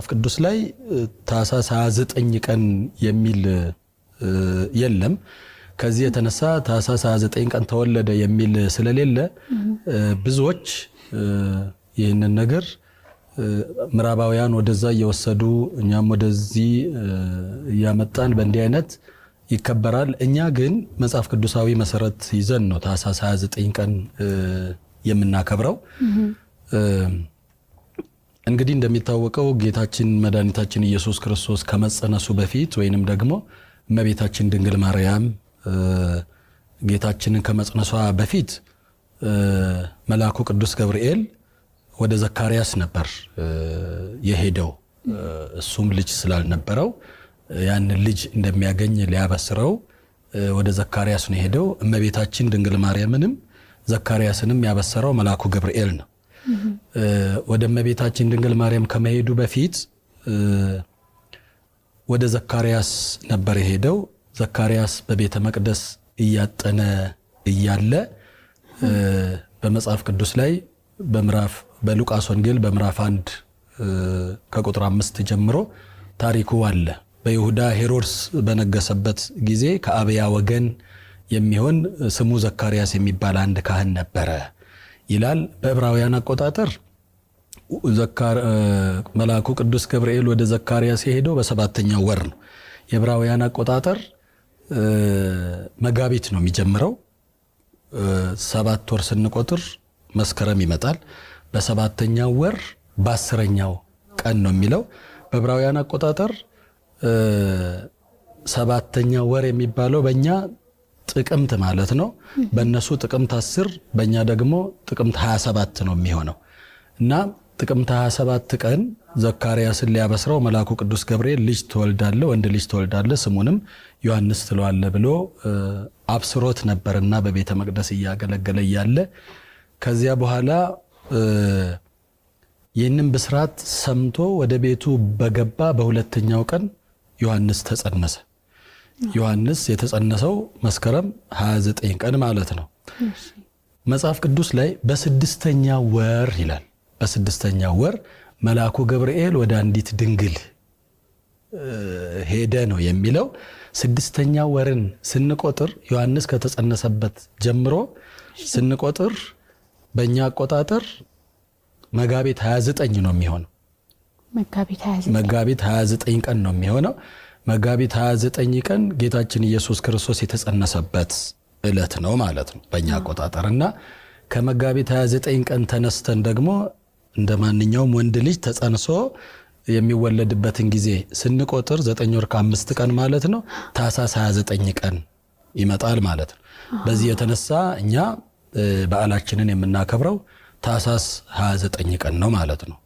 ቅዱስ ላይ ታኅሳስ 29 ቀን የሚል የለም። ከዚህ የተነሳ ታኅሳስ 29 ቀን ተወለደ የሚል ስለሌለ ብዙዎች ይህንን ነገር ምዕራባውያን ወደዛ እየወሰዱ እኛም ወደዚህ እያመጣን በእንዲህ አይነት ይከበራል። እኛ ግን መጽሐፍ ቅዱሳዊ መሰረት ይዘን ነው ታኅሳስ 29 ቀን የምናከብረው። እንግዲህ እንደሚታወቀው ጌታችን መድኃኒታችን ኢየሱስ ክርስቶስ ከመጸነሱ በፊት ወይንም ደግሞ እመቤታችን ድንግል ማርያም ጌታችንን ከመጽነሷ በፊት መልአኩ ቅዱስ ገብርኤል ወደ ዘካርያስ ነበር የሄደው። እሱም ልጅ ስላልነበረው ያንን ልጅ እንደሚያገኝ ሊያበስረው ወደ ዘካርያስ ነው የሄደው። እመቤታችን ድንግል ማርያምንም ዘካርያስንም ያበሰረው መልአኩ ገብርኤል ነው። ወደ እመቤታችን ድንግል ማርያም ከመሄዱ በፊት ወደ ዘካርያስ ነበር የሄደው። ዘካርያስ በቤተ መቅደስ እያጠነ እያለ በመጽሐፍ ቅዱስ ላይ በምዕራፍ በሉቃስ ወንጌል በምዕራፍ 1 ከቁጥር 5 ጀምሮ ታሪኩ አለ። በይሁዳ ሄሮድስ በነገሰበት ጊዜ ከአብያ ወገን የሚሆን ስሙ ዘካርያስ የሚባል አንድ ካህን ነበረ ይላል። በዕብራውያን አቆጣጠር መልአኩ ቅዱስ ገብርኤል ወደ ዘካርያስ የሄደው በሰባተኛው ወር ነው። የዕብራውያን አቆጣጠር መጋቢት ነው የሚጀምረው። 7 ወር ስንቆጥር መስከረም ይመጣል። በሰባተኛው ወር በ10ኛው ቀን ነው የሚለው። በዕብራውያን አቆጣጠር ሰባተኛ ወር የሚባለው በእኛ ጥቅምት ማለት ነው። በእነሱ ጥቅምት 10 በእኛ ደግሞ ጥቅምት 27 ነው የሚሆነው እና ጥቅምት 27 ቀን ዘካርያስን ሊያበስረው መልአኩ ቅዱስ ገብርኤል ልጅ ትወልዳለህ፣ ወንድ ልጅ ትወልዳለህ፣ ስሙንም ዮሐንስ ትለዋለህ ብሎ አብስሮት ነበርና በቤተ መቅደስ እያገለገለ እያለ ከዚያ በኋላ ይህንን ብስራት ሰምቶ ወደ ቤቱ በገባ በሁለተኛው ቀን ዮሐንስ ተጸነሰ። ዮሐንስ የተጸነሰው መስከረም 29 ቀን ማለት ነው። መጽሐፍ ቅዱስ ላይ በስድስተኛ ወር ይላል። በስድስተኛ ወር መልአኩ ገብርኤል ወደ አንዲት ድንግል ሄደ ነው የሚለው። ስድስተኛ ወርን ስንቆጥር ዮሐንስ ከተጸነሰበት ጀምሮ ስንቆጥር በእኛ አቆጣጠር መጋቢት 29 ነው የሚሆነው። መጋቢት 29 ቀን ነው የሚሆነው። መጋቢት 29 ቀን ጌታችን ኢየሱስ ክርስቶስ የተጸነሰበት ዕለት ነው ማለት ነው በእኛ አቆጣጠር። እና ከመጋቢት 29 ቀን ተነስተን ደግሞ እንደ ማንኛውም ወንድ ልጅ ተጸንሶ የሚወለድበትን ጊዜ ስንቆጥር 9 ወር ከ5 ቀን ማለት ነው፣ ታኅሳስ 29 ቀን ይመጣል ማለት ነው። በዚህ የተነሳ እኛ በዓላችንን የምናከብረው ታኅሳስ 29 ቀን ነው ማለት ነው።